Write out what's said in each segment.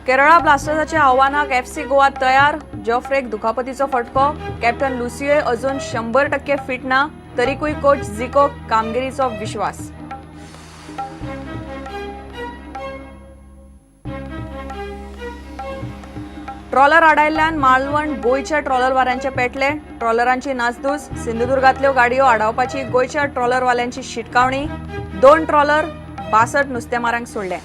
Kerala ब्लास्टर्साच्या आव्हानाक FC Goa तयार. जॉफ्रेक दुखापतीचो फटको. Captain लुसियोय अजून 100% फिट ना, तरीकूय कोच झिको कामगिरीचो विश्वास. ट्रॉलर आडायल्ल्यान मालवण गोंयच्या ट्रॉलरवाल्यांचे पेटले. ट्रॉलरांची नासधूस. सिंधुदुर्गांतल्यो गाडयो आडावपाची गोंयच्या ट्रॉलरवाल्यांची शिटकावणी. 2 ट्रॉलर 62 नुस्तेमारांक सोडले.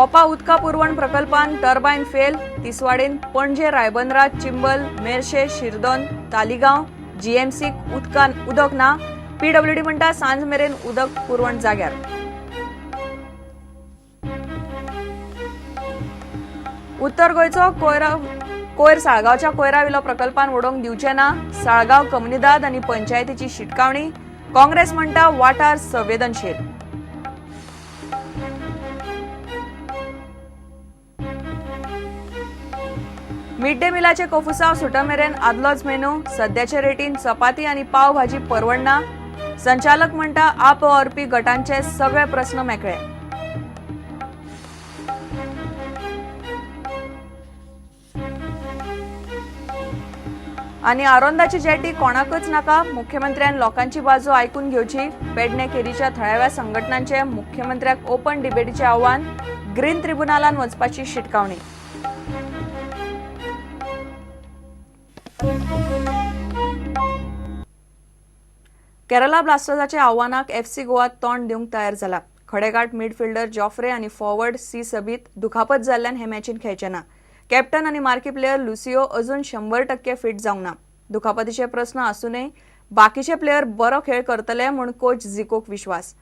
ओपा उदका पुरवण प्रकल्पान टर्बायन फेल. तिसवाडीन पणजे, रायबंदरा, चिंबल, मेरशे, शिरदोन, तालिगांव जीएमसीक उदक ना. पीडब्ल्यूडी म्हणटा सांज मेरेन उदक पुरवण जाग्यार. उत्तर गोंयचो कोयर साळगांवच्या कोयरा विलो प्रकल्पान उडोवंक दिवचे ना. साळगांव कम्युनिदाद आनी पंचायतीची शिटकावणी. काँग्रेस म्हणटा वाठार संवेदनशील. मिड डे मिलाचे कोफुसांव सुटमेरेन आदलोच मेनू. सद्याचे रेटीन चपाती आनी पाव भाजी परवडना. संचालक म्हणटा आप वावुरपी गटांचे सगळे प्रस्न मेकळे. आनी आरोंदाची जेटी कोणाकच नाका. मुख्यमंत्र्यान लोकांची बाजू आयकून घेवची. पेडणे केरीच्या थळाव्या संघटनांचे मुख्यमंत्र्याक ओपन डिबेटीचे आव्हान. ग्रीन त्रिबुनालान वचपाची शिटकावणी. केरला ब्लास्टर्साच्या आव्हानाक एफसी गोवा तोंड दिवंक तयार जाला. खडेगांठ मिडफिल्डर जॉफ्रे आनी फॉरवर्ड सी सबीत दुखापत जाल्ल्यान हे मॅचीन खेळचे ना. कॅप्टन आनी मार्की प्लेयर लुसियो अजून 100% फिट जावंक ना. दुखापतीचे प्रस्न आसूनय बाकीचे प्लेयर बरो खेळ करतले म्हूण कोच झिकोक विश्वास.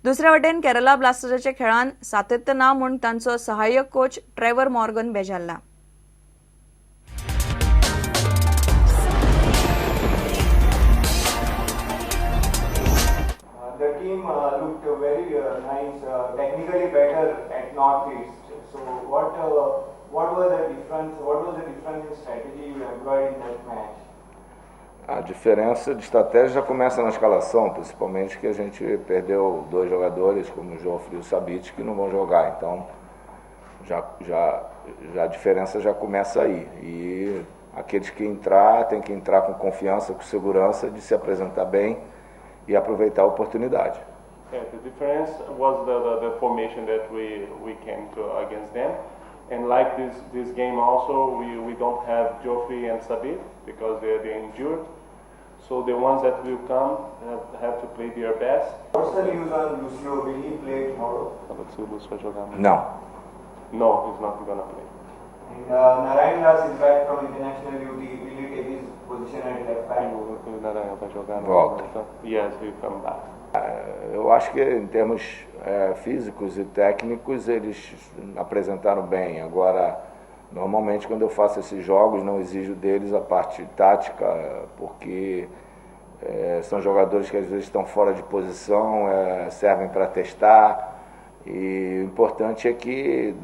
दुसरे वटेन केरला ब्लास्टर्साच्या खेळान सातत्य ना म्हूण तांचो सहाय्यक कोच ट्रेवर मॉर्गन बेजारला. The team looked very nice, technically better at Northeast. So what was the difference? What was the difference in strategy you employed in that match? A diferença de estratégia já começa na escalação, principalmente que a gente perdeu 2 jogadores, como o Jofre e o Sabit, que não vão jogar. Então, já a diferença já começa aí. E aqueles que entrar, tem que entrar com confiança, com segurança, de se apresentar bem e aproveitar a oportunidade. Yeah, the difference was the formation that we came to against them. And like this game also, we don't have Joffrey and Sabit because they're injured. So the ones that will come have to play their best. What's the news on Lucio? Will he play tomorrow? Não. No, he's not going to play. And Narayan Das is back from international duty. Will he take his position at left back? O Narayan vai jogar no Volta. Yes, he'll come back. Eu acho que em termos físicos e técnicos eles apresentaram bem. Agora, normalmente quando eu faço esses jogos não exijo deles a parte tática, porque são jogadores que às vezes estão fora de posição, servem para testar. E o importante é que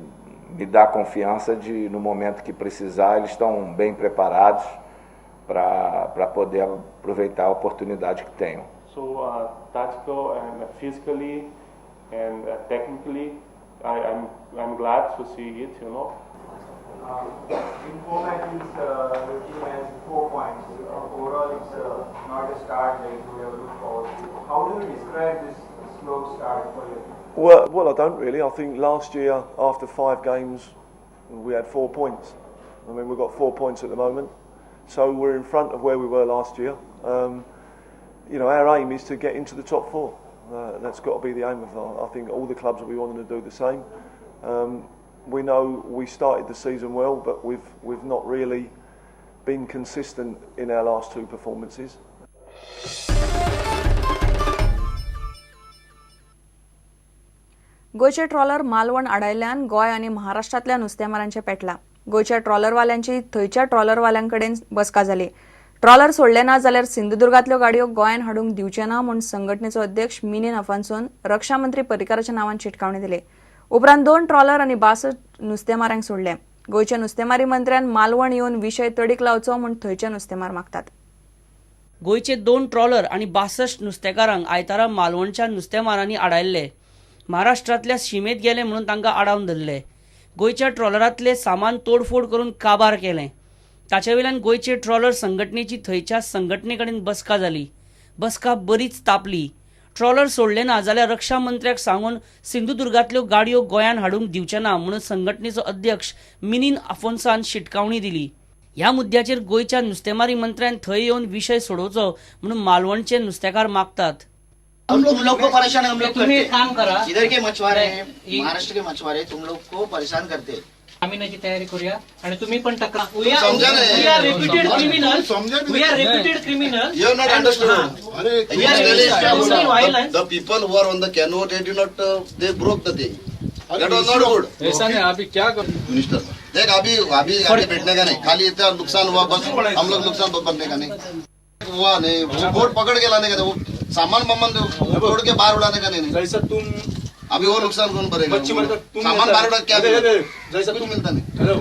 me dá confiança de, no momento que precisar, eles estão bem preparados pra poder aproveitar a oportunidade que tenham. So tactical and physically and technically, I'm glad to see it. In 4 matches, the team has 4 points. Overall, it's not a start that you would have looked forward to. How do you describe this slow start for your team? I don't really. I think last year, after 5 games, we had 4 points. We've got 4 points at the moment, so we're in front of where we were last year. Our aim is to get into the top 4. That's got to be the aim of, I think, all the clubs will be wanting to do the same. We know we started the season well, but we've not really been consistent in our last 2 performances. गोंयचे trawler Malvan आडायल्ल्यान Goa आनी महाराष्ट्रांतल्या नुस्तेमारांचे पेटला. गोंयच्या ट्रॉलरवाल्यांची थंयच्या ट्रॉलरवाल्यांकडेन बसका जाली. Trawler सोडले ना जाल्यार सिंधुदुर्गांतल्यो गाडयो गोंयांत हाडूंक दिवचे ना म्हूण संघटनेचो अध्यक्ष मिनीन अफान्सोन रक्षा मंत्री पर्रीकाराच्या नांवान शिटकावणी दिली. उपरांत 2 ट्रॉलर आनी 62 नुस्तेमाऱ्यांक सोडले. गोंयच्या नुस्तेमारी मंत्र्यान मालवण येवन विशय तडीक लावचो म्हूण थंयचे नुस्तेमार मागतात. गोंयचे 2 ट्रॉलर आनी 62 नुस्तेकारांक आयतारा मालवणच्या नुस्तेमारांनी आडायल्ले. महाराष्ट्रांतल्या शिमेत गेले म्हणून तांकां आडावन धरले. गोंयच्या ट्रॉलरांतले सामान तोडफोड करून काबार केलें. ताचे वयल्यान गोंयचे ट्रॉलर संघटनेची थंयच्या संघटने कडेन बसका जाली. बसका बरीच तापली. ट्रॉलर सोडले ना जाल्यार रक्षा मंत्र्याक सांगून सिंधुदुर्गांतल्यो गाडयो गोंयांत हाडूंक दिवचे ना म्हणून संघटनेचो अध्यक्ष मिनीन आफोन्सान शिटकावणी दिली. ह्या मुद्द्याचेर गोंयच्या नुस्तेमारी मंत्र्यान थंय येवन विशय सोडोवचो म्हणून मालवणचे नुस्तेकार मागतात. हम लोग को परेशान हम लोग तुम्ही करते एक काम करा. इधर के मछुआरे हैं, ये- महाराष्ट्र के मछुआरे तुम लोग को परेशान करते हैं. जामिनाची तयारी करूया आणि तुम्ही पण तक्रार समजा नाही. We are reputed criminal. समजा We are reputed criminal. You have not understood. We are experiencing violence. The people who are on the canoe, they did not, they broke the thing. That was not good. ऐसा नहीं, अभी क्या कर minister, देख अभी अभी आगे बैठने का नहीं, खाली इतना नुकसान हुआ बस, हम लोग नुकसान बनने का नहीं हुआ नहीं, वो बोट पकड़ के लाने का था, वो सामान मम्मन वो तोड़ के बाहर उड़ाने का नहीं, नहीं। जैसा तुम अभी वो नुकसान कौन भरेगा? मच्छी मार तुम सामान बाहर उड़ा क्या अरे, मिला? अरे, जैसा कुछ तुम मिलता नहीं। हेलो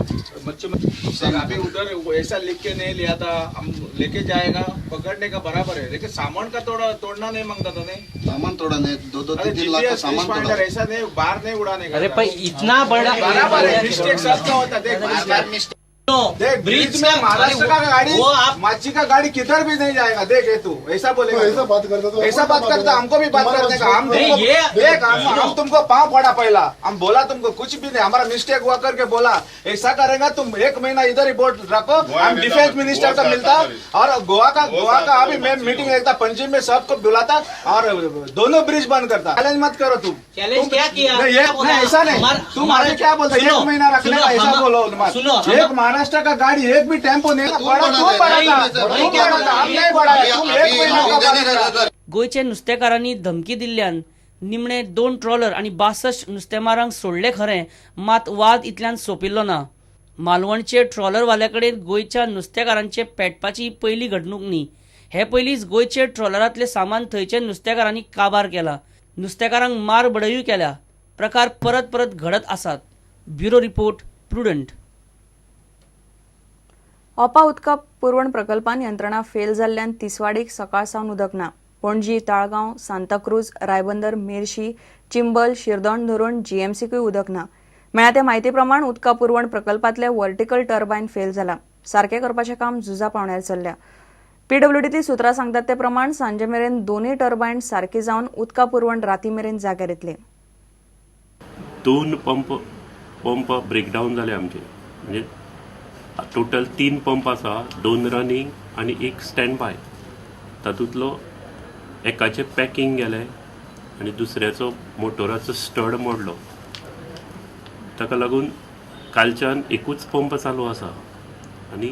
मच्छी नुकसान अभी उधर वो ऐसा लिख के नहीं लिया था, हम लेके जाएगा पकड़ने का बराबर है, लेकिन सामान का तोड़ा तोड़ना नहीं मांगता था नहीं। सामान तोड़ा नहीं, दो दो अरे तीन तीन लाख का जीपीएस सामान तोड़ा। ऐसा नहीं, बाहर नहीं उड़ाने का अरे था। पण इतना बडा बराबर है, मिस्टेक सबका होता है, देख बार बार मिस्टेक देख ब्रिज में महाराष्ट्र का गाड़ी, वो आप- माची का गाड़ी किधर भी नहीं जाएगा। देख ये तू ऐसा बोलेगा, ऐसा बात करता तो ऐसा बात करता, हमको भी बात करने का। हम नहीं, तुमको ये- देख हम तुमको पाँव पड़ा पहला, हम बोला तुमको कुछ भी नहीं, हमारा मिस्टेक हुआ करके बोला। ऐसा करेगा तुम एक महीना इधर ही बोट रखो, हम डिफेंस मिनिस्टर का मिलता और गोवा का अभी मैं मीटिंग रखता पणजी में, सबको बुलाता और दोनों ब्रिज बंद करता। चैलेंज मत करो तुम। चैलेंज तुम- क्या किया? नहीं, ये- क्या बोला? नहीं, ऐसा नहीं, हमारा- तुम आगे क्या बोलते, सुनो, एक महीना रखने सुनो, का ऐसा हम- बोलो मत। सुनो, हम- एक महाराष्ट्र का गाड़ी एक भी टेम्पो नहीं तू बड़ा, बड़ा तू है, बड़ा नहीं, था, नहीं, तू नहीं, बड़ा था, हम नहीं बड़ा है, तुम एक महीना का बड़ा था। गोंयचे नुस्तेकारांनी धमकी दिल्ल्यान निमणे 2 ट्रॉलर आनी 62 नुस्तेमारांक सोडले खरें, मात वाद इतल्यान सोंपिल्लो ना. मालवणचे ट्रॉलरवाल्या कडेन गोंयच्या नुस्तेकारांचे पेटपाची ही पयली घडणूक न्ही. हे पयलींच गोंयचे ट्रॉलरांतले सामान थंयचे नुस्तेकारांनी काबार केला. नुस्तेकारांक मार बडयूय केल्या. प्रकार परत परत घडत आसात. Bureau report, Prudent. Opa उदका पुरवण प्रकल्पान यंत्रणा फेल जाल्ल्यान तिसवाडीक सकाळ सावन उदक ना. पणजी, ताळगांव, सांताक्रूज, रायबंदर, मेरशी, चिंबल, शिरदोण धरून जीएमसीकूय उदक ना. मेळ्ळ्या ते म्हायती प्रमाण उदका पुरवण प्रकल्पांतले व्हर्टिकल टर्बायन फेल जाला. सारकें करपाचें काम झुजा पावण्यार चल्ल्या. पीडब्ल्यूडीतली सुत्रां सांगतात ते प्रमाण सांजे मेरेन दोनूय टर्बायन सारकी जावन उदका पुरवण राती मेरेन जाग्यार येतली. 2 पंप ब्रेकडावन जाले आमचे, म्हणजे टोटल 3 पंप आसा, 2 रनिंग आनी 1 स्टँड बाय. तातूंतलो एकाचें पॅकिंग गेलें आनी दुसऱ्याचो मोटोराचो स्टड मोडलो. ताका लागून कालच्यान एकूच पंप चालू आसा आनी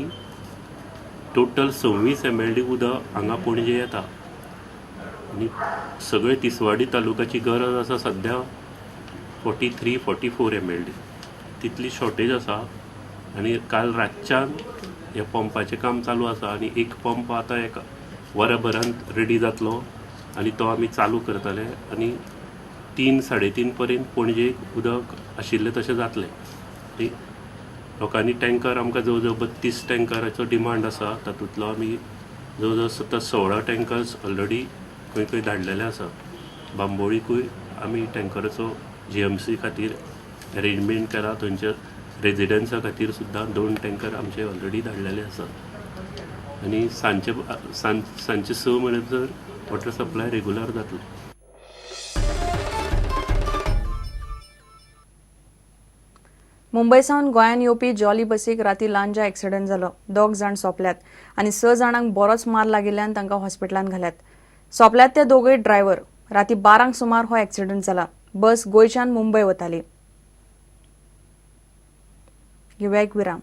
टोटल 26 MLD उदक हांगा पणजे येता आनी सगळे तिसवाडी तालुक्याची गरज आसा सद्या 43-44 MLD, तितली शॉर्टेज आसा. आनी काल रातच्यान ह्या पंपाचें काम चालू आसा आनी एक पंप आतां एका वराभरान रेडी जातलो आनी तो आमी चालू करतले आनी 3-3.5 पर्यंत पणजेक उदक आशिल्लें तशें जातलें. आनी लोकांनी टँकर आमकां जवळ जवळ 32 टँकराचो डिमांड आसा, तातूंतलो आमी जवळ जवळ 16 टँकर्स ऑलरेडी खंय खंय धाडलेले आसा. बांबोळीकूय आमी टँकराचो GMC खातीर अरेंजमेंट केला, थंयच्या रेजिडन्सा खातीर सुद्दां 2 टँकर आमचे ऑलरेडी धाडलेले आसात आनी सांजचे 6 म्हणसर वॉटर सप्लाय रेगुलर जातलो. मुंबय सावन गोंयांत येवपी जॉली बसीक राती लांजा एक्सिडंट जालो. 2 जाण सोंपल्यात आनी 6 जाणांक बरोच मार लागिल्ल्यान तांकां हॉस्पिटलांत घाल्यात. सोंपल्यात ते दोगूय ड्रायव्हर. राती 12 सुमार हो एक्सिडंट जाला. बस गोंयच्यान मुंबय वताली. घेवया एक विराम.